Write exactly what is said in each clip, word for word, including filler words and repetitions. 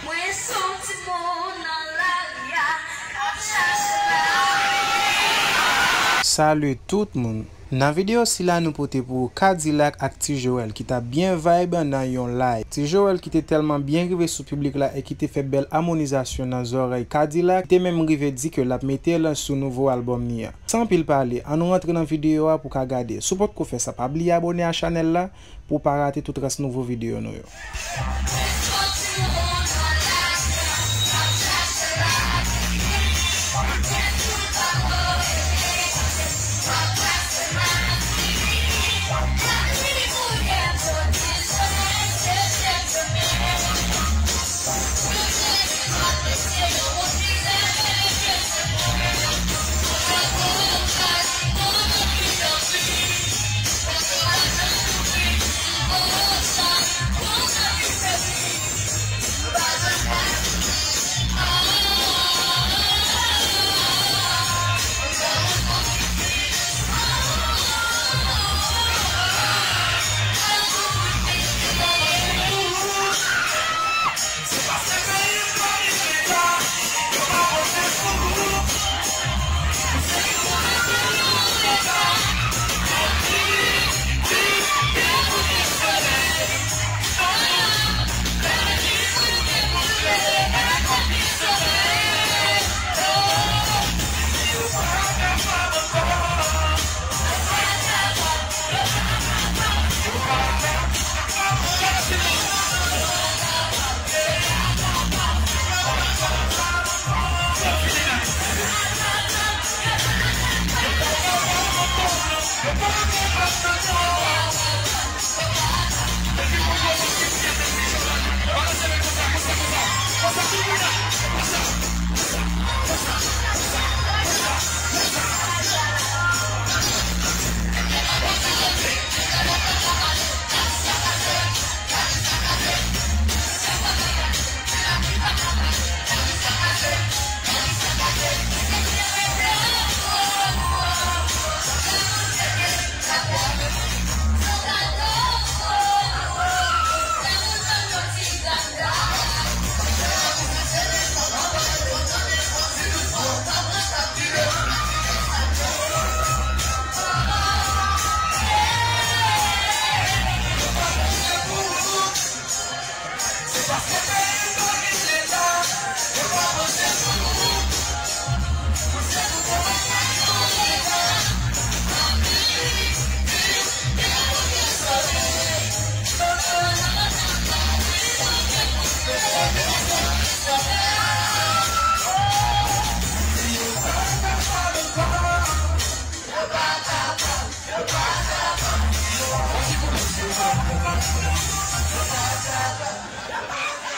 Mwen se yon timoun nan lari a k ap chache lavi. Salut tout moun. Nan videyo sila nou pote pou ou K-Dilak ak Ti Joel ki t ap byen vibe nan yon live. Ti Joel ki te tèlman byen rive sou piblik la e ki te fè bèl amonizasyon nan zòrèy K-Dilak, te menm rive di ke l ap mete l sou nouvo albòm li an. San anpil pale, ann nou rantre nan videyo a pou w ka gade. Si w potko fè sa, pa bliye abòne a chanèl la pou w pa rate tout rès nouvo videyo nou yo.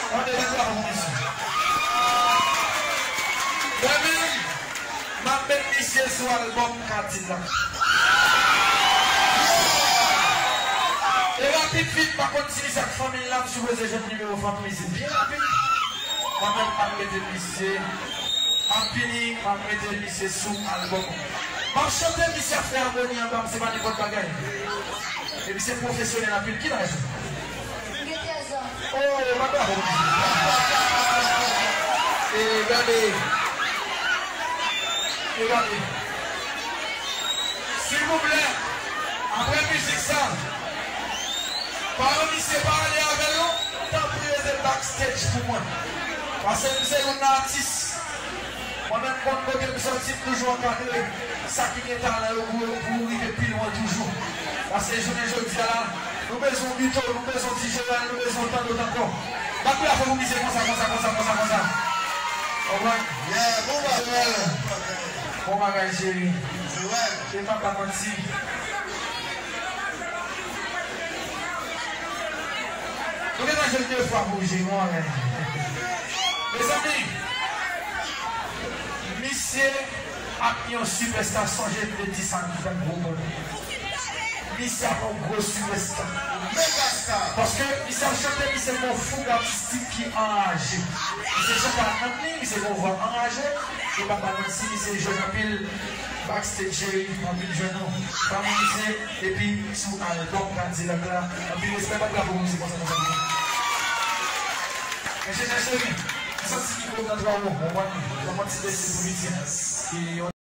Mande yon bravo pou misye. Mwen menm, m ap met misye sou albòm Kadilak. E rapid vit, m pa konn si misye ak fanmi l la, m sipoze jwenn nimewo fanmi misye. Byen rapid. Mwen menm, m ap mete misye. M ap vini, m ap mete misye sou albòm. M ap chante, misye ap fè amoni anba m, se pa nenpòt bagay. E misye pwofesyonèl anpil. Ki laj ou? M gen trèz an. Oh, mwen bravo. E gade. E gade. Silvouplè, apre mizik sa, paran misye pa ale avè l non, tanpri rete backstage pou mwen. Paske m se youn nan atis. Mwen menm konn kote m sòti, m toujou ankadre sa ki gen talan yo pou yo, pou yo rive pi lwen toujou. Paske jounen jodi a la, nou bezwen Bito, nou bezwen Ti Joel, nou bezwen tan dòt ankò. Bat bravo pou misye konsa, konsa, konsa, konsa, konsa. Alright. Yeah, bon bagay. Bon bagay, cheri. Joel. E pa pa manti. Nou gentan jwenn de fwa pou w jwe, mwen. Mezanmi, misye ap yon sipèsta, sonje m te di sa nan fè gwo bòl. Misye ap yon gwo sipèsta. Mega star. Paske misye ap chante, misye gon fouga atistik ki anraje. Misye chante ak nanm li, misye gon vwa anraje. E pa pa manti, misye jèn anpil. Backstage, cheri, anpil jèn nou. Pa manti, epi sou albòm Kadilak la. Anpil respè, bat bravo pou misye konsa, konsa, konsa. Enjenyè Cheri, m santi mikwo m nan twò wo, w konprann? Fò m pran ti desi pou pitit.